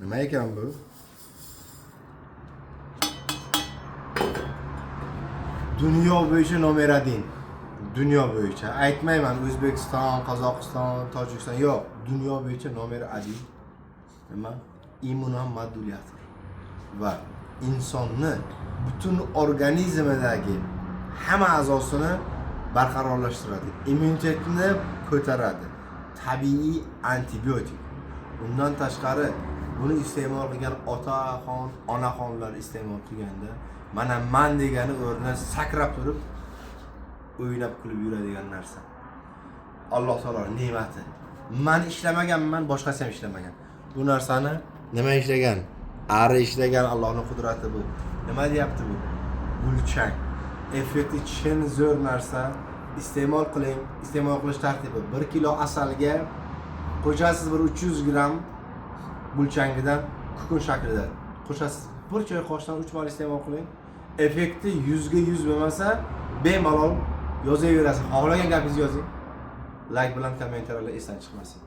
Nima ekan bu? Dunyo bo'yicha номер 1. Dunyo bo'yicha. Aytmayman O'zbekiston, Qozog'iston, Tojikiston, yo'q. Dunyo bo'yicha номер 1. Nima? Immunomodulyator. Va insonni butun organizmidagi hamma a'zosini barqarorlashtiradi. Immunitetni ko'taradi. Tabiiy antibiotik. Undan tashqari buni iste'mol qilgan otaxon, onaxonlar iste'mol qilganda mana man degani o'rnidan sakrab turib o'ynab kulib yuradigan narsa. Alloh taolo ne'mati. Man ishlamaganman, boshqasi ham ishlamagan. Bu narsani nima ishlagan? Ari ishlagan, Allohning qudrati bu. Nima deyapti bu? Gulchang. Effekti chin zo'r narsa. Iste'mol qiling. Iste'mol qilish tartibi: 1 kilo asalga qo'shasiz bir 300 gramm gulchangidan kukun shaklida qo'shasiz. Bir choy qoshiqdan 3 marta iste'mol qiling. Effekti 100 ga 100 bo'lmasa, bemalol yozaverasiz. Xohlagan gapingizni yozing. Like bilan kommentariyalar esdan chiqmasin.